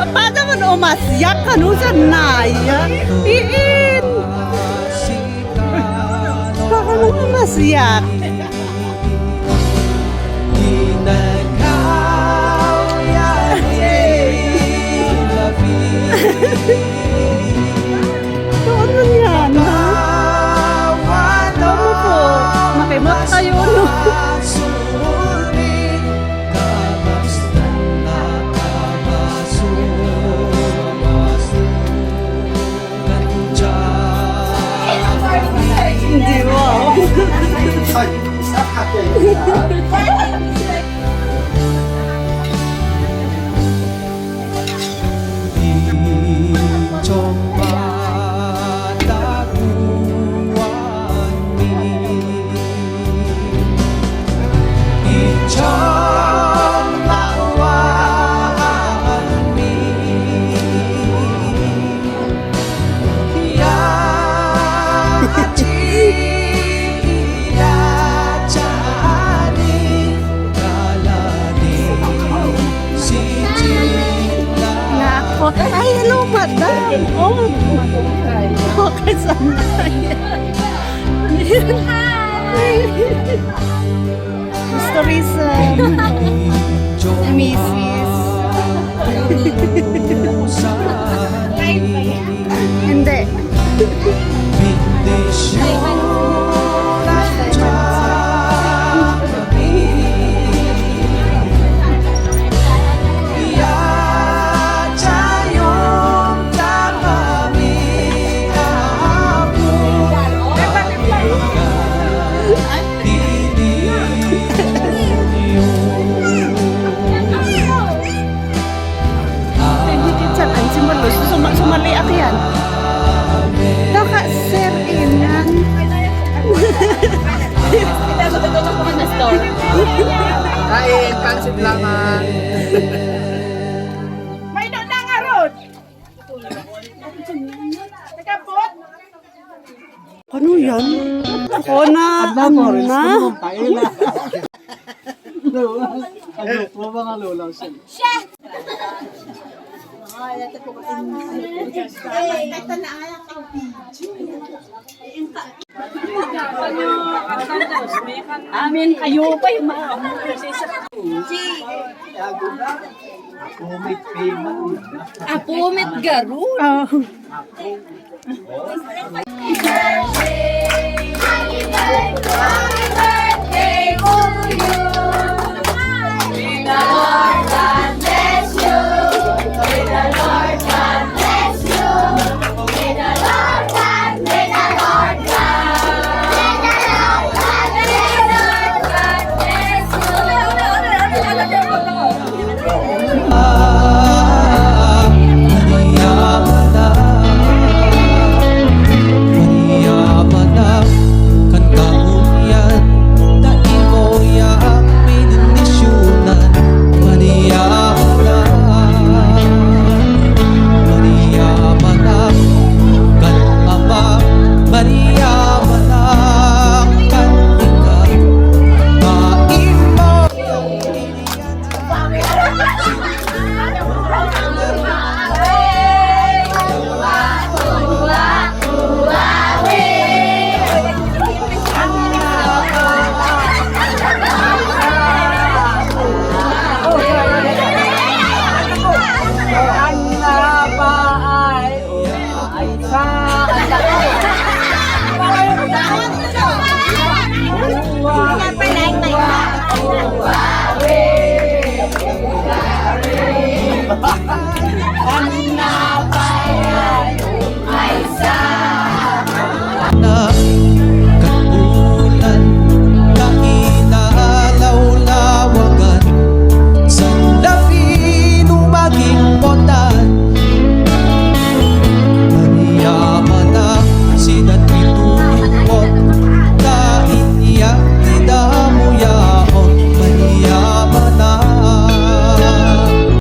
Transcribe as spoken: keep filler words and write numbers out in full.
Pada man umasiak, kanusan na ya? Iin! Baka man umasiak. Ano yan, ha? Ano po? Makimot tayo, no? Hindi mo. Nga ako. Ay, hello, madam. Oh. Okay, saan na yan? Hi. Mister Risa. Missus. Hindi. Hindi kitsan, ay, si Marlos. Suma-, sumali ako yan. Taka, sir, inan. Kain, pansit lamang. May nang arot. Ano yan? Ako na, ano na? Ano, mga lola, sir? Amin kayo pa yung mga Apumit garud. Ah.